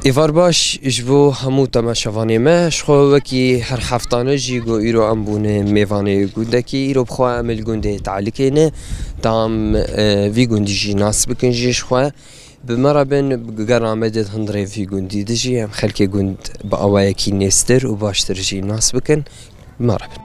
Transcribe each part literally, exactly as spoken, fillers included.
Êvar baş ji bo hemû temaşevanê me, ji xwe wekî her heftane jî ku îro em bûne mêvanê gundekî, îro bi xwe em li gundê Tealikê ne, tam, e, vî gundî jî nas bikin jî ji xwe. Bi me re bin, bi gera me dê di hundirê vî gundî de jî em xelkê gund bi awayekî nêztir û baştir jî nas bikin. Bi me re bin.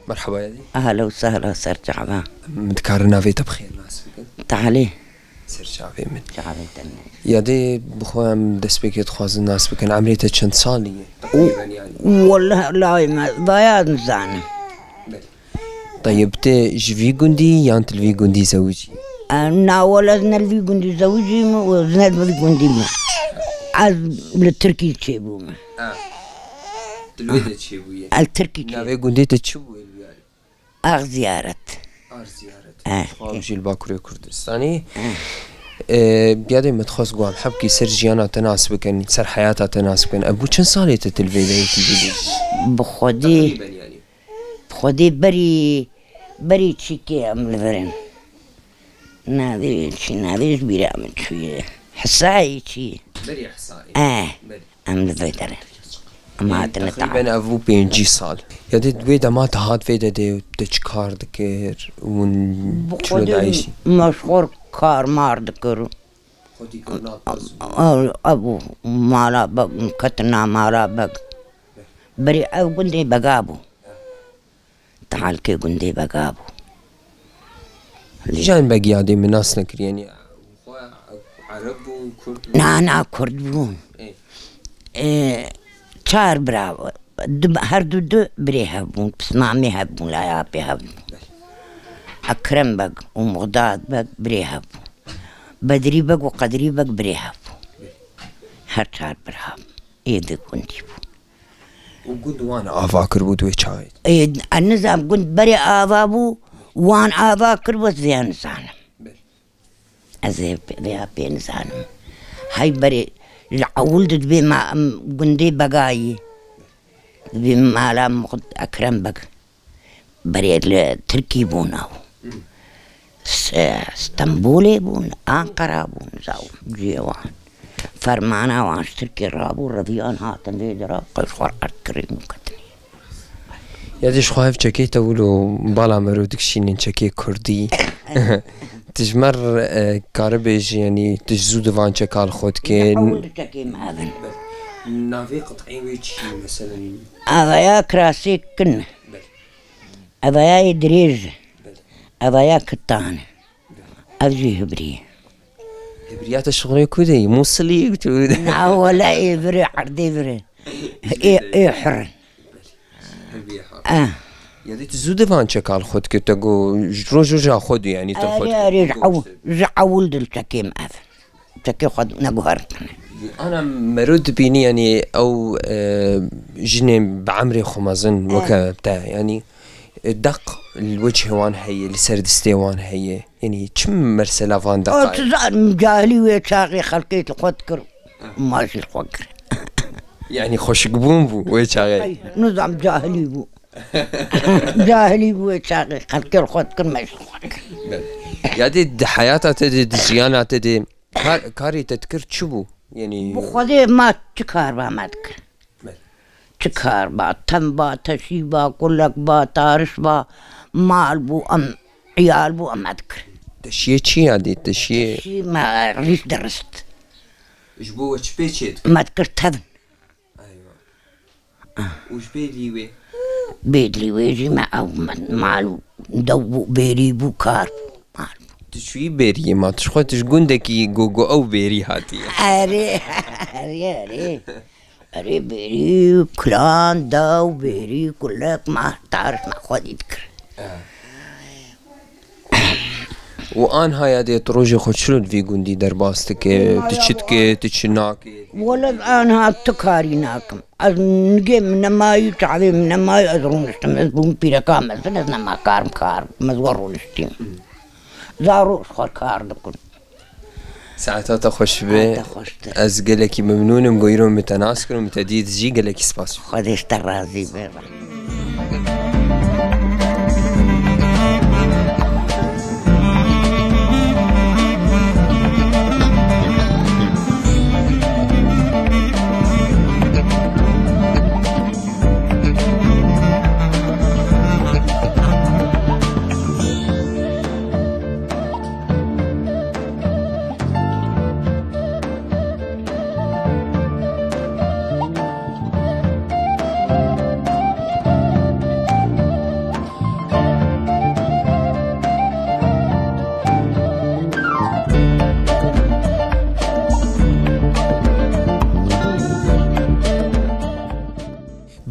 Merhaba Yadê. Ehla û sehla, ser çava. Min dikare navê te bi xêr nas bikin? Talê. Ser çavê min. Çavê te ne. Yadê, bi xwe em destpêkê dixwazin nas bikin. Emrê te çend salî ye? Teqrîben yani. Wallah, layê me, vaya nizanim. Belê. Teyib, tu ji vî gundî yan tu li vî gundî zewicî? E, na, wele ez ne li vî gundî zewicî me û ez ne li vî gundî me. Ez li Tirkî çêbûme. Ha. Tu li wê de çêbûye? Ez Tirkî çê- Navê gundê te çi bû? Ax Ziyaret. Ax Ziyaret. Eh. Xwe jî li Bakurê Kurdistanê. Eh. E, Yadê, min dixwest ku em hebkî ser jiyana te nas bikin, ser heyata te nas bikin. Ev bû çend salê te tu li vê deyekî bû? Bi Xwedê. Teqrîben yani. Xwedê berî, berî çîkê em li vir in. Navê çi, navê ji bîra min çûye. Hisayê çi? Berî Hisayê. Eh, Berî. Em li vir in. Em hatine Teqrîben ta- ev bû pêncî sal. Yadê, di wê dema te hat vê de dê, te çi kar dikir? Hûn çilo dayîşî? Meşxur kar mar dikir. Xwedî kir nat Ev, ev bû mala beg, ketina mala beg. Berî ev gundê bega bû. Tealkê gundê bega bû. Jan Beg Yadê min nas nekir, yani xwe Ereb bûn, Kurd bûn? Na, na, Kurd bûn. Ê. Ê, çar bira, du, her du du birê hev bûn, pismamê hev bûn, laya apê hev bûn. Ekrem Beg û Muxdad Beg birê hev bûn. Bedrî Beg û Qedrî Beg birê hev bûn. Her çar bira ê di gundî bû. Û gund wan ava kiribû di wê çaxê? Ê, ez nizam, gund berê ava bû, wan ava kiribû, ez vêya nizanim. Belê. Ez ê pê, vêya pê nizanim. Hey berê ji ewil di dibê ma em gundê Begayî. Dibê mala Muxd Ekrem Beg. Berê li Tirkî bûn ew. Hmm. S-, Stenbolê bûn, Anqara bûn, zaw cihê wan. Fermana wan ji Tirkî rabû, reviyan hatin vê dera, qey xwe erd kirîn û ketinî. Ya dî ji xwe ev çekê te wilo bala mero dikişînin çekê kurdî. Tu ji me re, e, karibêjî, yanî tu ji zû di van çeka li xwe dikê. Li ewil di çekê me ev in. Navê qit'ê wê çi ye, meselen? Avaya kirasê kin. Belê. Evaya yê dirêj e. Belê. Evaya kitan e. Belê. Ev jî hibrî ye. Hibriya te şixulê ku de ye? Mûsilî tu? Na, wele ê vir e, erdê vir e. Ê, ê hir in. Hibriya hir. Eh. Ya dî tu zû di van çeka li xwe dikir, te got, ji roj roja xwe dû, yanî te xwe Erê, dikir. Erê, ji ew-, ji ewil dil çekê me ev. Çekê xwe neguhertine. Ana mero dibînî, yanî ew, e, jinên bi emrê xwe mezin, eh, weke te, yanî, e, deq li wecihê wan heye, li ser distê wan heye. Yanî çi mersela van deqa ye? Tu zanim cahilî wê çaxê xelkê li xwe dikir, eh, ma jî li xwe kir. Yanî xweşikbûn bû wê çaxê? Ey, nizam cahilî bû. Cahilî bû wê çaxê, xelkê li xwe dikir, me jî li xwe kir. Belê. Ya dê di heyata te de, di jiyana te de Kar, karê te dikir çi bû? Yanî bi Xwedê ma çi kar ba me dikir. Belê. Çi kar ba, tem ba, teşî ba, kulek ba, tariş ba, mal bû, em, iyal bû, em me dikir. Teşiyê çi ya dî? Teşiyê Teşî me rîs dirist. Ji bo we çi pê çê dikir? Me dikir tevn. Eywa. Û ji bêdlî wê? Bêdlî wê jî me ew me mal û dew bû, bêrî bû, kar bû, mal bû. Tu çûyî bêriyê ma? Tu ji xwe tu ji gundekî go go ew bêrî hatiye? Erê, erê, erê. Erê bêrî, kilan, dew, bêrî, kulek, ma tarif me xwedî dikir. Eh. Û anha ya dê tu rojê xwe çilo di vî gundî derbas dike? Tu çi dike, tu çi nake? Wele ez anha tu karî nakim. Ez nigê min nemayî, çavê min nemayî, ez rûniştim. Ez bûm pîreka mezin, ez nema karim kar. Ez we rûniştîm. Zarok ji xwe kar dikin. Saeta te xweş be. Saeta xweştir. Ez gelekî memnûn im, ku îro min te nas kir û min te dît jî, gelekî spas. Xwedê ji te razî be.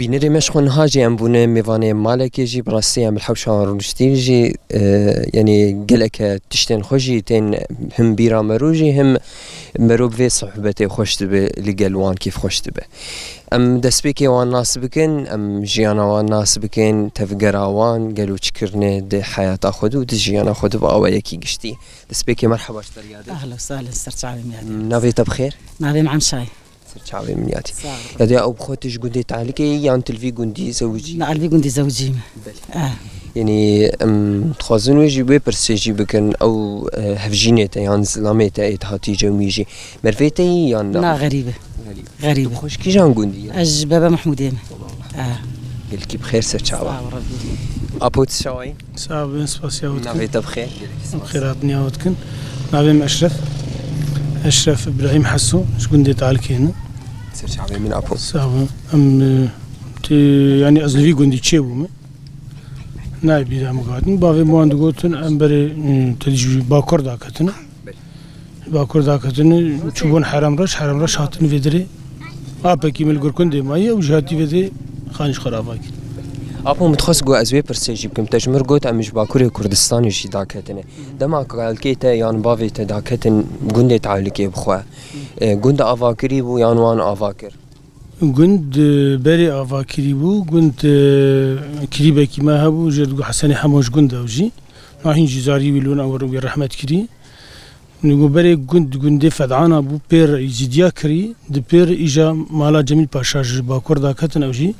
Bînerê me ji xwe niha jî em bûne mêvanê malekê jî, bi rastî em li hewşa wan rûniştîn jî, e, yanî geleke tiştên xwe jî tên him bîra mero jî, him mero bi vê sohbetê xweş dibe, li gel wan kêfxweş dibe. Em destpêkê wan nas bikin, em jiyana wan nas bikin, tevgera wan, gelo çi kirine di heyata xwe de û di jiyana xwe de bi awayekî giştî. Destpêkê merheba ji te re ya dê. Ehla û sehla, ser çavê min ya dê. Navê te bi xêr? Navê min Emşay. Ser çavê min ya dê. Sağ ol. Ya dê, ew bi xwe tu ji gundê Tehlike yî yan tu li vî gundî zewicî? Na, li vî gundî zewicî me. Belê. Eh. Yanî, em dixwazin wê jî, wê pirsê jî bikin, ew, e, hevjînê te yan zilamê te ê dihatî cem wî jî mervê te yî yan na? Na, xerîb e. Xerîb. Xerîb e. Tu bi xwe ji kîjan gundî yî? Ez ji Bebe Mehmûdê me. Eh. Gelkî bi xêr, ser çava. Sağ ol, Rebbî. Apo, tu çawa yî? Sağ ol, ben spasiya wî dikim. Navê te bi xêr? Em xêra dinya wî dikin. Navê min Eşref. Eşref Îbrahîm Heso, ji gundê Talikê ne. Ser çavê min Apo. Sağ ol. Em, e, tê, yanî ez li vî gundî çêbûme. Nayê bîra min gotin. Bavê min wan digotin, em berê, e, te ji Bakur daketine. Bakur daketine, çûbûn Heremreş, Heremreş hatin vê derê. Apekî min li Gurkundê maye û jî hatî vê derê xanî ji xwe re ava kir. Apo, min dixwest ku ez wê pirsê jî bikim. Te ji min re got, em ji Bakurê Kurdistanê jî daketine. Dema kalkê te yan bavê te daketin gundê Tehlike bi xwe, e, gund avakirî bû yan wan ava kir? Gund, e, berê avakirî bû. Gund, e, kirîbekî me hebû, jê digot Hesenê Hemo ji gund ew jî. Na hîn jî zarî wî li win ew wî rehmet kirî. Nigo berê gund, gundê Fedana bû, pêr Îzîdiya kirî, di pêr îja mala Cemîl Paşa ji Bakur daketin ew jî,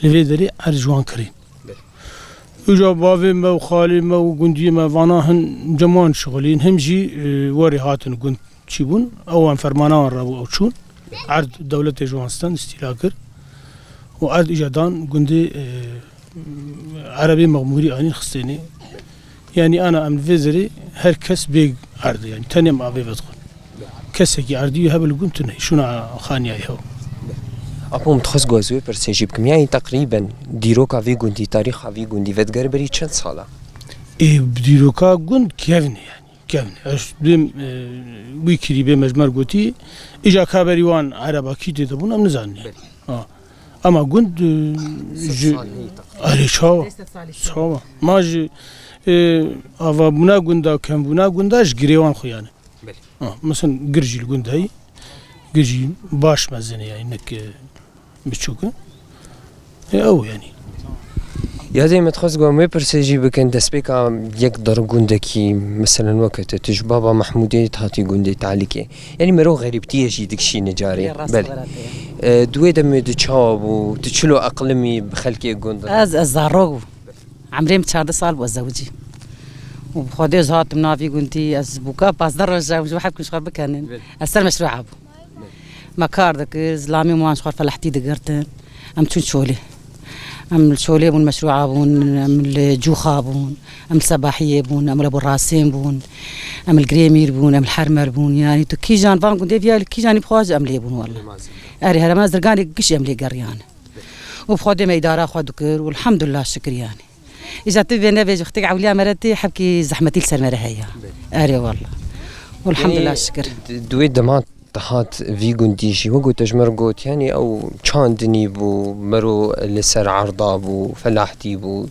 li vê derê erd ji wan kirî. Îja bavê me û xalê me û gundiyê me vana hin cem wan şixulîn, him jî, e, werê hatin gund çî bûn, ew wan fermana wan rabû ew çûn. Erd dewletê ji wan stand, îstîla kir. Û erd îja dan gundê, e, Erebê Mexmûrî anîn xistênê. Yanî ana em li vê zerê her kes bê erd e, yanî tenê em avê vedixwin. Kesekî erdî wî hebe li gund tune, şûna xaniyayê hew. Apo, min dixwest ku ez wê pirsê jî bikim. Yanî teqrîben dîroka vî gundî, tarîxa vî gundî vedigere berî çend sala? Ê, dîroka gund kevn e yanî. Kevn. Ez dêm, e, wî kirîbê me ji me re gotî, îja ka berî wan erebakî tê de bûn, em nizanin. Belê. Ha. Ama gund, e, ji sal heye teqrîben. Erê, çawa? Pênc sed salî çawa? Ma ji, e, avabûna gunda, kembûna gunda ji girêwan xuya ne. Belê. Ha, mesela gir jî li gund heyî, gir jî baş mezin e, yanî nek, e, biçûk e. E, ew yanî. Ya dê me dixwest ku em wê pirsê jî bikin, destpêka yek dar gundekî, meselen weke te, tu ji Baba Mehmûdê hatî gundê Talikê. Yanî mero xerîbtiyê jî dikişîne carê. Yê rast. Belê. E, di wê demê de çawa bû? Tu çilo eqlimî bi xelkê gund re? Ez, ez zarok bûm. Emrê min çardeh sal bû ez zewicî. Û bi Xwedê ez hatim navî gundî, ez bûka pazdeh roj e, ji we hevkin ji xwe bikenin. Belê. Ez ser meşrûa bûm. Me kar dikir, zilamê wan ji xwe felehtî digirtin. Em çûn Çolê. Em li Çolê bûn, meşrûa bûn, em li Cûxa bûn, em li Sebahiyê bûn, em li Ebu Rasên bûn, em li Girêmîr bûn, em li Hermer bûn. Yanî tu kîjan van gundê viya li kîjanî bixwaze em lê bûn wele. Erê, herema Zirganê giş em lê geriyan. Û bi Xwedê me îdara xwe dikir û elhamdulillah şikir yanî. Îja tu bê nevê ji wextê ewliya me re tê, hevkî zehmetî li ser me re heye. Erê wele. Û elhamdulillah şikir. Di, di wê dema Dihat vî gundî jî, wek ku te ji me re got, yanî ew çandinî bû, mero li ser erda bû, felahtî bû,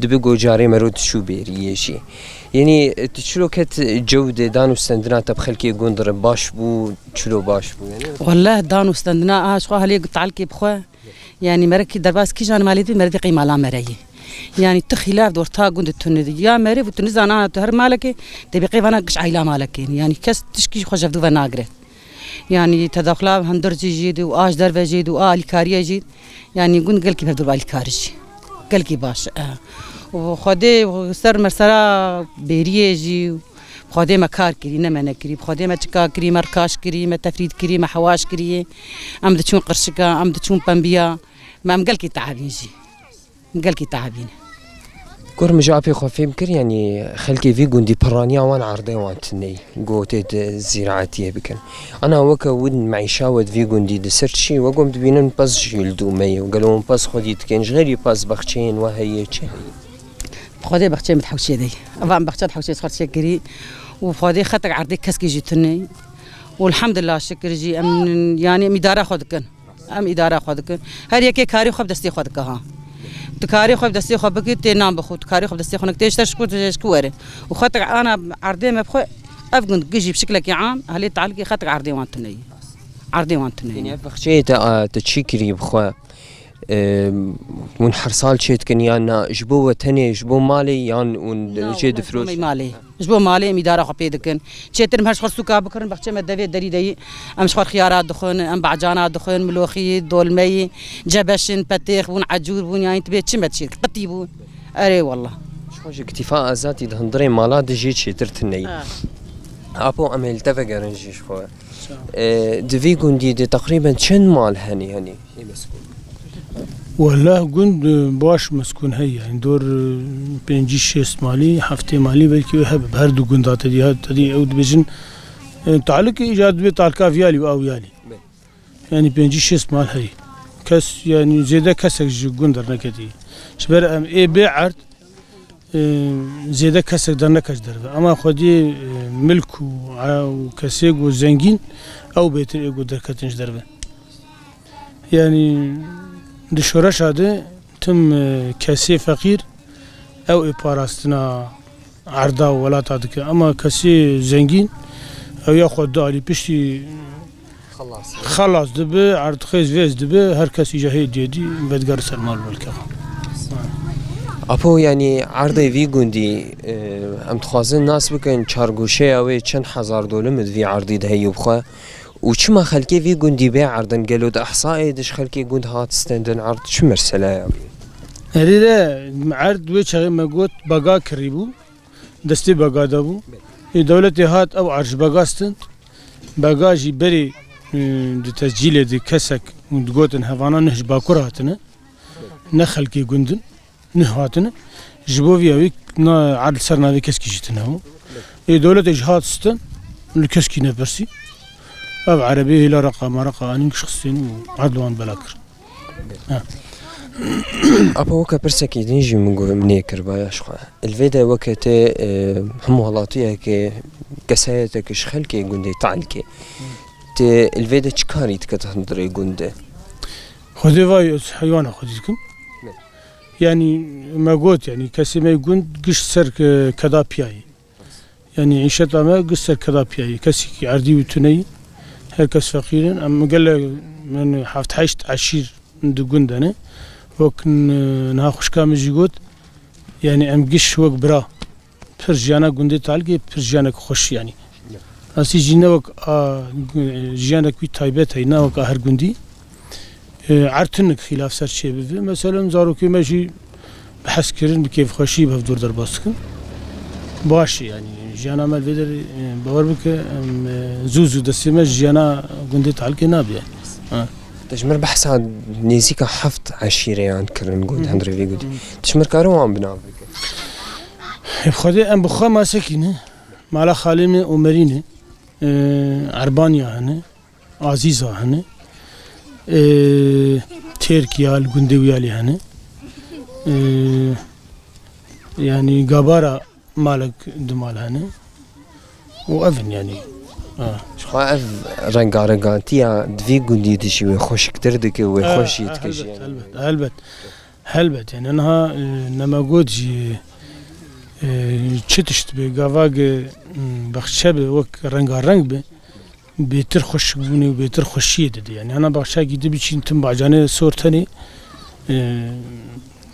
dibe ku carê mero diçû bêriyê jî. Yanî tu çilo ket cew de dan û stendina te bi xelkê gund re baş bû, çilo baş bû yanî? Welleh dan û stendina a ji xwe helê talkê bi xwe. Yanî merekî derbas kîjan malê dibî, mere dê qey mala mere yê. Yanî tu xîlaf di orta gund tune dî. Ya merê û tu nizana tu her malekê, dê bê qey vana giş eyla malekê. Yanî kes tişkî xwe ji hevdû ve nagire. Yanî tedaxula hundir jî jî dî û a ji derve jî dî û a alîkariye jî. Yanî gund gelkî bi hevdû ve alîkari jî. Gelkî baş e. Û Xwedê ser mersera bêriyê jî. Xwedê me kar kirî, ne me nekirî. Xwedê me çika kirî, me rikaş kirî, me tefrîd kirî, me hewaş kirî. Em diçûn qirşika, em diçûn pembiya. Me em gelkî tehabîn jî. Gelkî tehabîn. Kur min ji apê xwe fêm kir, yanî xelkê vî gundî piraniya wan erdê wan tune ye, ku tê di zîraetiyê bikin. Ana weke win meîşa we di vî gundî di ser çi? Wek em dibînin pez jî li dû me ye. Gelo hûn pez xwedî dikin? Ji xeyrî pez bexçeyên we heye çi heye? Bi Xwedê bexçeyê min di hewşê de ye. Eva em bexçe di hewşê ji xwe çêkirî û bi Xwedê xetek erdê keskî jî tune ye. Û elhamdulillah şikir jî em, yanî em îdara xwe dikin. Em îdara xwe dikin. Her yekê karê xwe bi destê xwe dike ha. Tu karê xwe bi destê xwe bikî tê nan bixwe. Tu karê xwe bi destê xwe nekî tê ji te şikûr tê ji ku were. Û xetek ana erdê me bi xwe ev gund gijî bi şiklekî am helê talkê xetek erdê wan tune ye. Erdê wan tune ye. Yanî ev bexçeyê te, a, te çî kirî bi xwe? Em, hûn her sal çê dikin yan na? Ji bo we tenê, ji bo malê yan hûn Na, jê wele ji bo difroşin? Malê. Ji bo malê em îdara xwe pê dikin. Çêtir em her ji xwe sûka bikirin, bexçê me devê derî de yî. Em ji xwe xiyara dixwin, em bacana dixwin, miloxî, dolmeyî, cebeşin, petêx bûn, ecûr bûn, yanî tibê çi me çêt, qitî bûn. Erê wallah. Ji xwe ji Kitîfa Azadî di hundirê mala de jê çêtir tune ye. Ha. Apo, em ê li te vegerin jî ji xwe. Sağ ol. E, di vî gundî de teqrîben çend mal hene, yanî? Wele gund, e, baş meskûn heye. Yanî dor, e, pêncî şêst malî, heftê malî belkî wê hebe. Bi her du gunda te dî, te dî ew dibêjin, e, talike îcar dibê talka viyalî û ew yalî. Be. Yanî pêncî şêst mal heye. Kes, yanî zêde kesek ji gund derneketî. Ji ber em ê bê erd, e, zêde kesek derneke ji derve. Ema xwediyê, e, milk û, e, û kesê ku zengîn, ew bêtir ê ku derketin ji derve. Yanî di şoreşa de tim, e, kesê feqîr ew ê parastina erda û welata dike. Ema kesê zengîn ew ya xwe dialî piştî Xelas. Xelas dibe, erdxêz vêz dibe, her kes îca hê diyê dî vedigerin ser mal û milkê xwe. Apo, yanî erdê vî gundî, e, em dixwazin nas bikin, çargoşeya wê çend hezar dolim di vî erdî de heye bi xwe û çima xelkê vî gundî bê erdin? Gelo di ihsaê de ji xelkê gund hat stendin erd, çi merseleya wî? Erê de erd wê çaxê me got bega kirî bû, destê bega de bû. Ê dewletê hat ew erd ji bega stend. Bega jî berê, e, di tescîlê de kesek digotin hevana nih ji Bakur hatine, ne xelkê gund in, nih hatine. Ji bo vî ew ê na erd li ser navê keskî jî tune bû. Ê dewletê jî hat stin, li keskî nepirsî. Ev erebê hêla reqa mereqa anîn giş xistên û erd li wan bela kir. Ha. Apo, weke pirsekî din jî min got, min ê kir, baya ji xwe. Li vê de weke tê, e, hemû welatiyekê, kesayeteke ji xelkê gundê Talkê. Tê li vê de çi karî dike di hundirê gundê? Xwedê vay ez heywana xwedî dikim. Ne. Yanî me got, yanî kesê me gund giş ser ke-, keda piyayê. Yanî îşeta me giş ser keda piyayê. Kesekî erdî wî tune yî. Her kes feqîr in. Em gele, min heft heşt eşîr di gund de ne. Wek n-, niha xwişka min jî got, yanî em giş wek bira. Pir jiyana gundê Talkê, pir jiyanek xweş yanî. Rastî jî ne wek a, gu-, jiyanek wî taybet heye, ne wek a her gundî. E, erd hinek xîlaf ser çê bibe. Mesela zarokê me jî bi hezkirin, bi kêfxweşî bi hevdûr derbas dikin. Baş e yanî. Jiyana me li vê derê, e, bawer bike, em, e, zû zû destê me ji jiyana gundê Talkê nabe yanî. Ha. Te ji min re behsa nêzîka heft eşîreyan kirin, got, Hı hı. hundirê vê gundî. Hı hı. Tu ji min re karin wan bi nav bike? Ê, bi Xwedê em bi xwe masekî ne. Mala xalê me Omerî ne. E, Erbanya hene. Azîza hene. E, Têrkiya li gundê wî alî hene. E, yanî Gabara malek du mal hene. Û ev in yanî. Ha. Ji Xwe ev rengarengantiya di vî gundî de jî wê xweşiktir dike, wê xweş jî dike helbet, jiyanê. Helbet, helbet. Helbet, yani niha, e, nema got jî, e, çi tişt be, gava ge, m, baxçe be, wek rengareng be, bêtir xweşik bûne û bêtir xweşiyê dide. Yani hana baxçekî dibiçîn tim bacanê sor tenê, e,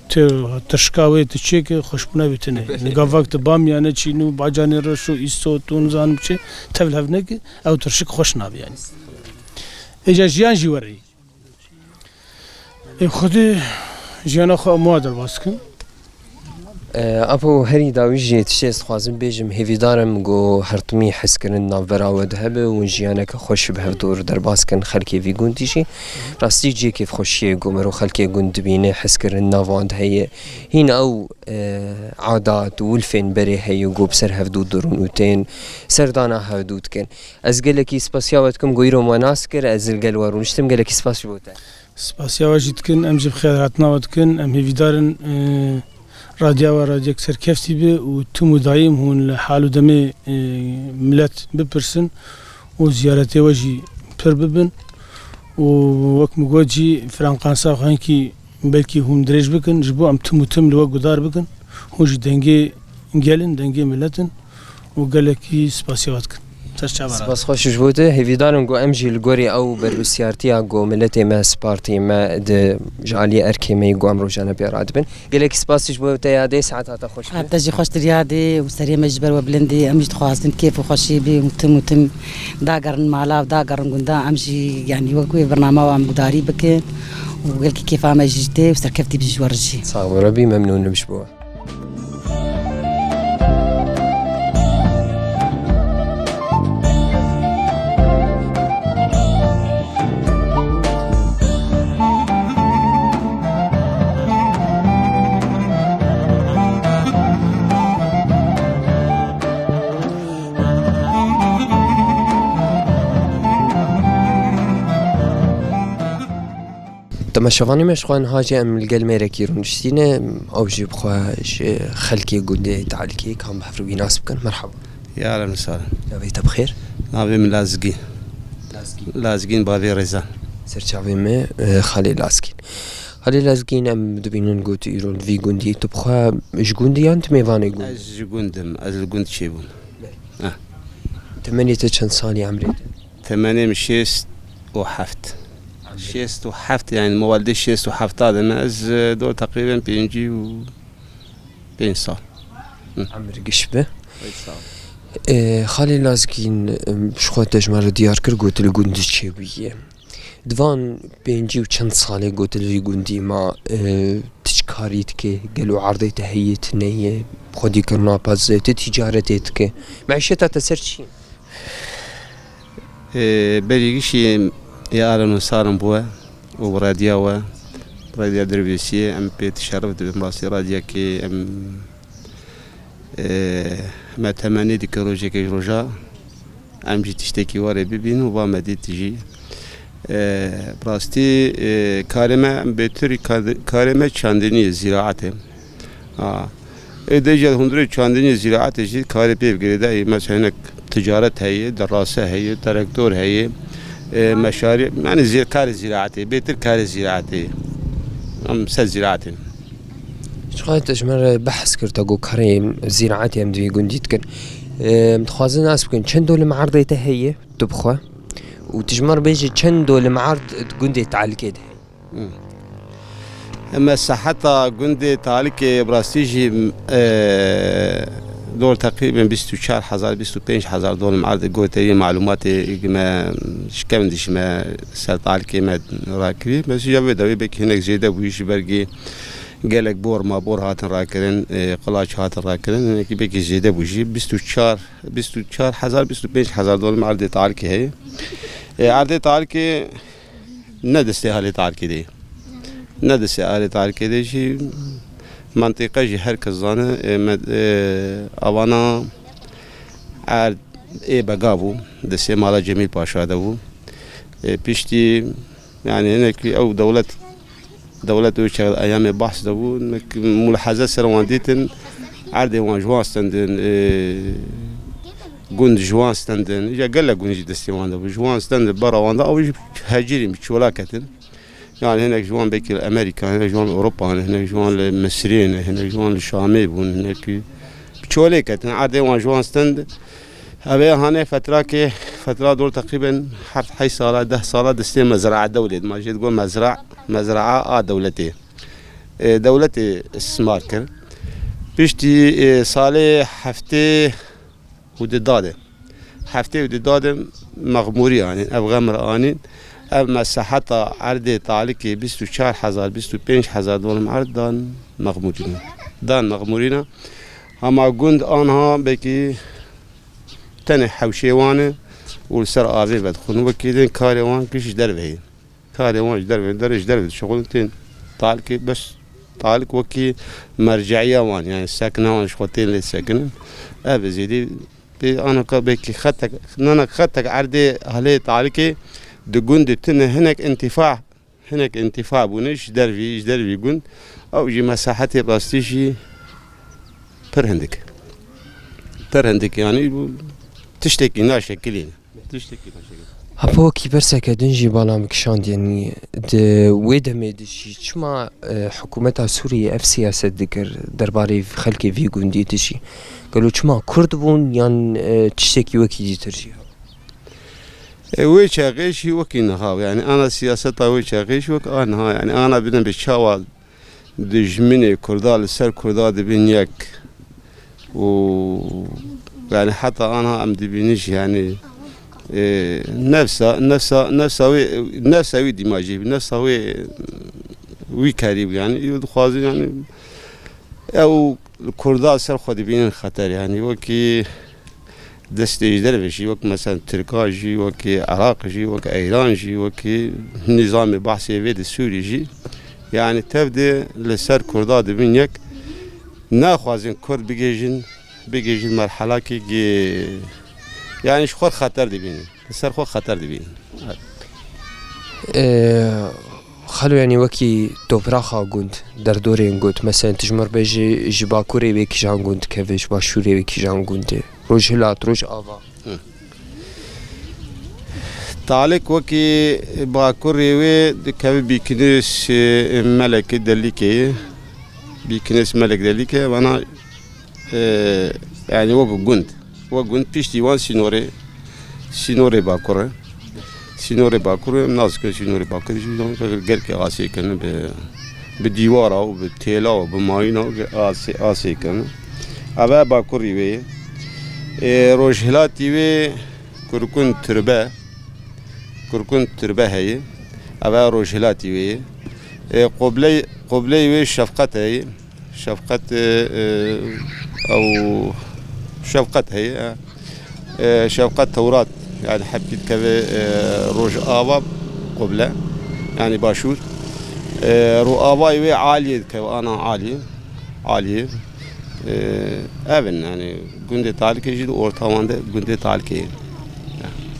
tu tirşika wê tu çêke xweşbûna bê tune. Gavak tu bamiyane çîn û bacanê reş û îso tu nizanim çi tevl hev neke, ew tirşik xweş nabe yani. Êca jiyan jî werê. Ê Xwedê jiyana xwe em wa derbas kin. E, Apo, herî dawî jî tiştê ez dixwazim bêjim, hêvîdar im ku her timî hezkirin navbera we de hebe û jiyaneke xweş bi hevdûr derbas kin xelkê vî gundî jî. Rastî cihê kêfxweşiyê ku mero xelkê gund dibîne, hezkirin nav wan de heye. Hîn ew, e, adat û wilfên berê heye ku bi ser hevdû dirûn û tên serdana hevdû dikin. Ez gelekî spasiya we dikim ku îro me nas kir, ez li gel we rûniştim, gelekî spas ji bo te. Spasiya we jî dikin, em jî bi xêr hatina we dikin. Em hêvîdar in, e, radya we radyek serkeftî be û tim û dayîm hûn li hal û demê, e, milet bipirsin û ziyaretê we jî pir bibin. Û wek min got jî, frekansa xwe hinkî belkî hûn dirêj bikin, ji bo em tim û tim li we guhdar bikin. Hûn jî dengê gel in, dengê milet in. û gelekî spasiya we dikin. Ser çava. Spas xweş ji bo te. Hêvîdar in ku em jî li gorî ew berpirsiyartiya ku miletê me, spartiyê me di ji aliyê erkê me yî ku em rojane pê radibin. Gelekî spas ji bo te ya dê, saeta te xweş be. Saeta te jî xweştir ya dê û serê me ji ber we bilind e. Em jî dixwazin kêf û xweşî bê û tim û tim dagerin mala û dagerin gunda. Em jî, yanî, wek wê bernama we em gudarî bikin û gelkî kêfa me jî tê û serkeftî bin ji we re jî. Sax bo Rebî, memnûn im ji bo we. Temaşevanê me, ji xwe niha jî em li gel mêrekî rûniştîne, ew jî bi xwe ji xelkê gundê Talikê, ka em bi hev re wî nas bikin. Merhaba. Ya, ehlen û sehlen. Navê te bi xêr? Navê min Lazgîn. Lazgîn. Lazgîn bavê Rêzan. Ser çavê me, e, Xalê Lazgîn. Xalê Lazgîn, em dibînin ku tu îro li vî gundî, tu bi xwe ji gundî yan tu mêvanê gund? Ez ji gund im, ez li gund çêbûm. Belê. Eh. Temenê te çend salî, emrê te? Temenê min şêst û heft. Şêst û heft, yani mewalidê şêst û hefta de me. Ez, e, dor teqrîben pêncî û pênc sal. Hı. Emir giş be. Pek sağ ol. E, Xalê Lazgîn, em, ji xwe te ji me re diyar kir, got li gund çêbûye. Di van pêncî û çend salê got li vî gundî ma, e, tu çi karî dike, gelo erdê te heye, tu neye, xwedîkirina pez, tu tîcaretê dike. Meîşeta te ser çi ye? Ê, berî gişî ya alen û sarin bû we û bi rediya we, bi rediya Dirbêsiyê em pê tişerif dibin. Rastî rediyekê em, ê, me temennî dike rojekê ji roja em jî tiştekî warê bibînin û va me dît jî. Ê, bi rastî, ê, karê me, em bêtir karê me çandinî ye, zîraetê. Ha. Ê, dê jî hundirê çandinî zîraetê jî karê pê girêdayî, mesela hinek ticaret heye, derase heye, traktor heye, ê, meşarî, yani zî-, karê zîraetê, bêtir karê zîraetê. Em ser zîraetê. Çiqas te ji me re behs kir, te got karê zîraetê em di vî gundî dikin. Ê, em dixwazin nas bikin, çend dolim erdê te heye, tu bi xwe? Û tu ji me re bêje çend dolim erd di gundê Talikê de heye? Hmm. Em mesaheta gundê Talikê bi rastî jî, e, dor teqrîben bîst û çar hezar, bîst û pênc hezar dolim erdê goterî malûmatê me şikev dişî me ser Talikê me rakirî. Mesûja vê dawî belkî hinek zêde bûyî ji ber kî gelek bor mabor hatin rakirin, e, qilaç hatin rakirin. Hinekî belkî zêde bû jî. Bîst û çar, bîst û çar hezar, bîst û pênc hezar dolim erdê Talikê heye. E, erdê Talikê ne destê alê Talikê de ye. Ne destê alê Talikê de jî, mentiqe jî her kes zane, e, me, e, avana erd ê bega bû, destê mala Cemîl Paşa de bû. E, piştî, yani hinekî ew dewlet, dewlet û çax eyamê behs de bû, nek muleheze ser wan dîtin, erdê wan ji wan stendin, e, Gund ji wan stendin, ya gelek gund jî destê wan de bû. Ji wan stendin, bera wan de, ew jî hecîrîn, bi çola ketin. Yani hinek ji wan belkî li Amerîka, hinek ji wan li Ewropa, hinek ji wan li Misirê ne, hinek ji wan li Şamê bûn, hinek bi çolê ketin. Erdê wan ji wan stend. Ev ê hane fetrakê, fetra dor teqrîben heft heyş sala, deh sala destê mezraa dewlê. Ma jê digot mezra, mezraa a dewletê. E, dewletê istismar kir. Piştî, e, salê heftê û di dadê. Heftê û di dadê mexmûrî anîn. Ev xemr anîn. Ev mesaheta erdê talikê bîst û çar hezar, bîst û pênc hezar dolm erd dan mexmûrîne. Dan mexmûrîne. Hema gund anha belkî tenê hewşê wan e û li ser avê vedixwin. Wekî din karê wan kî ji derve ye. Karê wan ji derve, derê ji derve dişixulin tên talikê bes talik wekî merceya wan, yani sekina wan ji xwe tên lê sekinin. Ev zêdî pê anaka belkî xetek, nana xetek erdê helê talikê di gundê tune hinek întifa, hinek întifa bûne ji dervî, ji dervî gund. Ew jî mesahetê rastî jî pir hindik. Pir hindik yani bu tiştekî naşekilîne. Tiştekî naşekilîne. Apo wekî berseke din jî bala min kişandiye nî. Di wê demê de jî çima, e, hikûmeta Sûriyê ev siyaset dikir derbarê xelkê vî gundî de jî? Gelo çima Kurd bûn yan, e, tiştekî wekî dîtir jî? E, wê çaxê jî wekî niha, yani ana siyaseta wê çaxê jî wek a niha, yani ana bidin bi çawa dijminê Kurda li ser Kurda dibin yek û yani heta anha em dibînin jî yani, e, nefsa, nefsa, nefsa wê, nefsa wî dîma jî, nefsa wê, wî karî bû yani. Ew dixwazin yani ew Kurda ser xwe dibînin xeter yani wekî destê ji derve jî, wek mesela Tirka jî, wekî Iraq jî, wek Eyran jî, wekî nîzamê behsê vê di Sûrî jî, yani tev de li ser Kurda dibin yek, naxwazin Kurd bigihîjin, bigihîjin merhelakê gê, yani ji xwe xeter dibînin, li ser xwe xeter dibînin. Evet. Ee, Xalo, yanî wekî topraxa gund, derdorên gund, meselen tu ji mir bêjî ji bakurê wê kîjan gund dikeve, ji başûrê wê kîjan gundê, rojhilat, rojava. Hı. Talik wekî bakurê wê dikeve Bîkinês, e, Melekê Delîkê ye. Bîkinês Melek Delîkê, vana, e, yani wekî gund. Wek gund piştî wan sînorê, sînorê Bakur e. Sînorê Bakur e, em nazikin sînorê Bakur jî gelkê asê kirin bi, bi dîwara û bi têla û bi mayîna û asê, asê kirin. Ev e Bakurî wê ye. Ê, rojhilatî wê Kurkun Tirbe, Kurkun Tirbe heye. Ev e rojhilatî wê ye. Ê, qobley, qobley wê Şefqet heye. Şefqet, e, e, ew Şefqet heye, e. E, Şefqet Tewrat, yani hepkî dikeve, e, Rojava qoble, yani başûr. E, Rojavayê wê Aliyê dikeve, ana Aliyê, Aliyê. E, ev in, yani gundê Talikê jî di orta wan de gundê Talikê ye.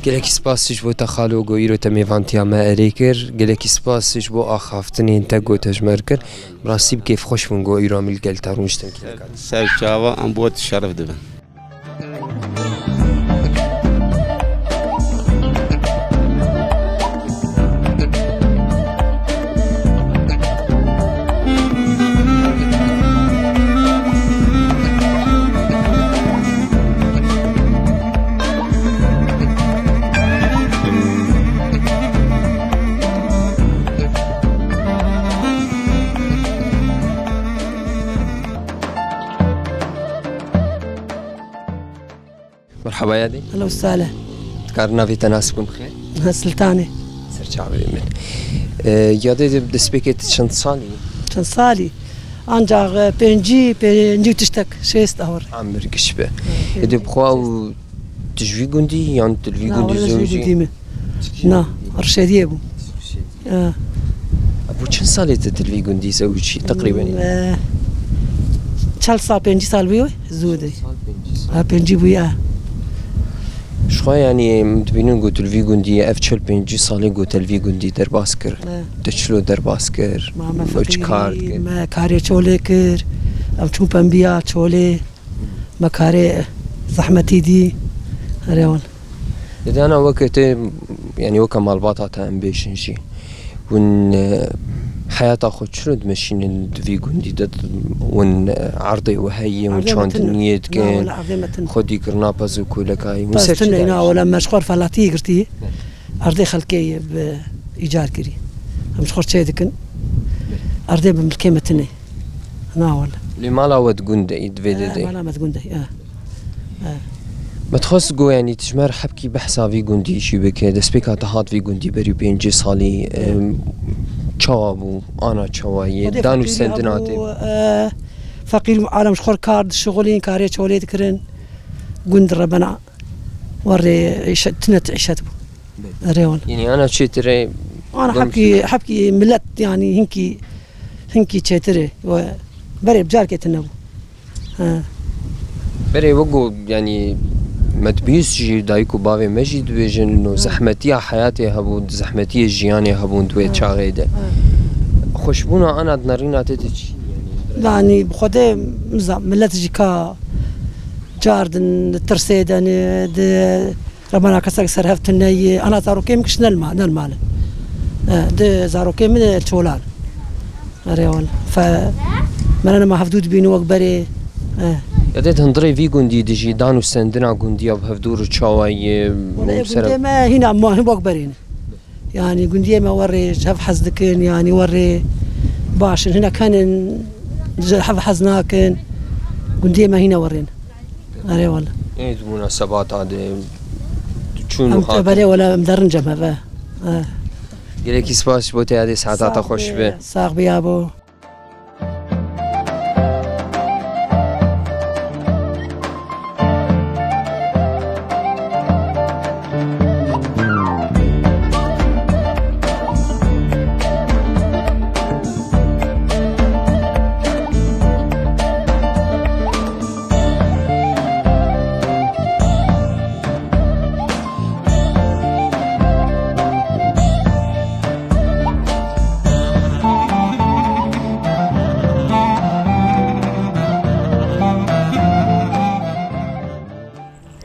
Gelekî spas ji bo te xalo ku îro te mêvantiya me erê kir. Gelekî spas ji bo axaftinên te ku te ji me re kir. Bi rastî bi kêfxweş bûn ku îro em li gel te rûniştin kêleka. Ser çava em bo te şeref dibin. Merhaba yadê. Hello Salih. Dikar navê te nas bikim bixêr? Ha, Sultanê. Ser çavê min. E, yadê de destpêkê tu çend salî? Çend salî? Ancak, e, pêncî, pêncî û tiştek, şêst awir. Amir giş be. Ê de bixwe û tu ji vî gundî yan tu li vî gundî zewicî? Na, wele ji vî gundî me. Na, Rişediyê bû. Rişediyê. E. Bû çend salê tu, tu li vî gundî zewicî teqrîben? E, çel sal, pêncî sal bûye, zû de. Çel sal, pêncî sal. Ha, pêncî bûye. Ji xwe yanî em dibînin ku tu li vî gundî ye, ev çel pêncî salê ku te li vî gundî derbas kir. E. Te çilo derbas kir? Ma me çi kar dikir? Me karê çolê kir. Em çûn pembiya çolê. Me karê zehmetî dî. Erê wele. Dede ana weke te, yanî weke malbata te em bêjin jî. Hûn, e, heyata xwe çilo dimeşînin di vî gundî de, hûn, e, erdê we heye, hûn çandiniyê dikin, xwedî kirina pez û kolekayî, hûn ser çi dayîn? Erdê me tune ye, na wele me ji xwe felatiyê girtî. Erdê xelkê ye bi îcar kirî. Em ji xwe çê dikin. Erdê bi milkê me tune. Na wele. Lê mala we di gund de, di vê de, eh, de? Mala me di gund de, eh. Eh. Me dixwest go, yanî, tu ji me re hebkî behsa vî gundî jî bike. Destpêka te hat vî gundî berî pêncî salî, eh, em, çawa bû, ana çawa ye, dan û sendina te? Xwedê feqîrî hebû, eh, feqîr û alem ji xwe kar dişixulîn, karê çolê dikirin. Gund rebena. Warê îşe-, tune tu îşet bû. Erê wele. Yanî ana çêtir e. Ana hebkî, hebkî milet, yanî hinkî, hinkî çêtir e. We berê bi carkê tune bû. He. Berê wek go, yanî me dibîst jî, dayik û bavê me jî dibêjin, no zehmetiya heyatê hebû, zehmetiyê jiyanê hebûn di wê çaxê de. He. Xweşbûna ana di nerîna te de çi? Yanî bi xwedê miza-, milet jî ka car din, di tirsê de ne, di Remana kesek ser hev tune ye. Ana zarokê min kiştine li ma-, ne li mal e. E, di zarokê min e çolan. Erê wele. Fe, me ne nema hevdû dibînin wek berê. E. Ya dê di hundirê vî gundî dijî, dan û sendina gundiya bi hevdû re çawa ye? Wele gundê me hîna ma-, hin wek berê ne. Yanî gundiyê me werê ji hev hez dikin, yanî werê baş in. Hinek henin ji hev hez nakin. Gundiyê me hîne werê ne. Erê wele. Ê, di munasebata de çûn û hatin. Em berê wele em derin cem hev e. E. Gelekî spas ji bo te, ya dê saeta te xweş be. Sax bî yabo.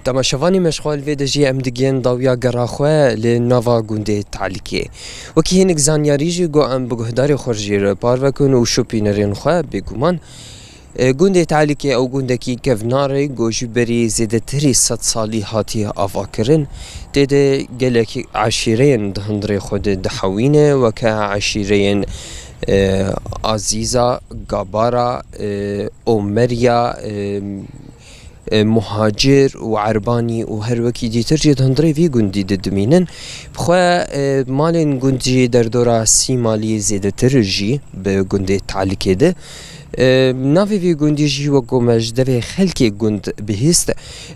Temaşevanê me, ji xwe li vê de jî em digihên dawiya gera xwe li nava gundê Talikê. Wekî hinek zanyarî jî got, em bi guhdarê xwe re jî re parve kin û şopînerên xwe bêguman. E, gundê Talikê ew gundekî kevnar e, ku ji berî zêdetirî sed salî hatiye avakirin. Tê de gelek eşîreyên di hundirê xwe de dihewîne, weke eşîreyên, e, Azîza, Gabara, e, Omeriya, e, e, Muhacir û Erbanî û her wekî dîtir jî di hundirê vî gundî de dimînin. Bi xwe, e, malên gund jî derdora sî malî zêdetir jî bi gundê Talikê de. E, navê vî gundî jî wek ku me ji devê xelkê gund bihîst,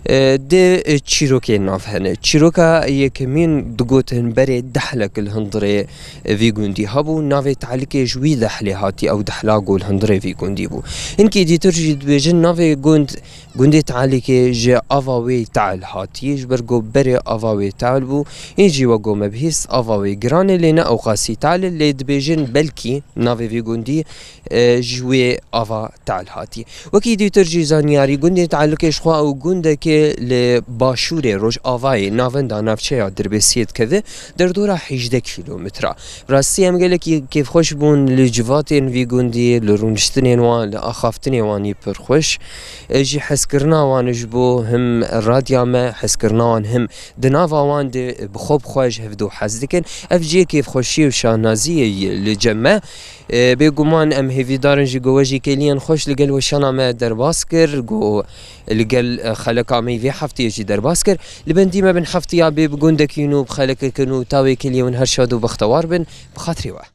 e, di, e, çîrokên nav hene. Çîroka yekemîn digotin berê dehlek li hundirê, e, vî gundî hebû. Navê Talikê ji wî dehlê hatî, ew dehla ku li hundirê vî gundî bû. Hinkî dîtir jî dibêjin navê gund, gundê Talikê ji ava wê Tal hatî, ji ber ku berê ava wê Tal bû. Hîn jî wek ku me bihîst ava wê giran e, lê ne ewqasî Tal e, lê dibêjin belkî navê vî gundî e, ji wê ava Tal hatî. Wekî dîtir jî zanyarî, gundê Talikê ji xwe ew gundekê li başûrê rojavayê navenda navçeya Dirbêsiyê dikeve, derdora hejdeh kîlometre. Bi rastî em gelekî kêfxweş bûn li civatên vî gundî, li rûniştinên wan, li axaftinê wan yî pir xweş. E, jî hezkirina wan ji bo him radya me, hezkirina wan him di nava wan de bi xwe bi xwe ji hevdû hez dikin. Ev cihê kêfxweşiyê û şahnaziyê ye li cem me. E, bêguman em hêvîdar in jî ku we jî kêliyên xweş li gel weşana me derbas kir, ku li gel, e, xeleka me yî vê hefteyê jî derbas kir. Li bendî me bin hefteya bê bi gundekî nû, bi xelekeke nû, ta wê kêliyê hûn her şad û bextewar bin. Bi xatirê we.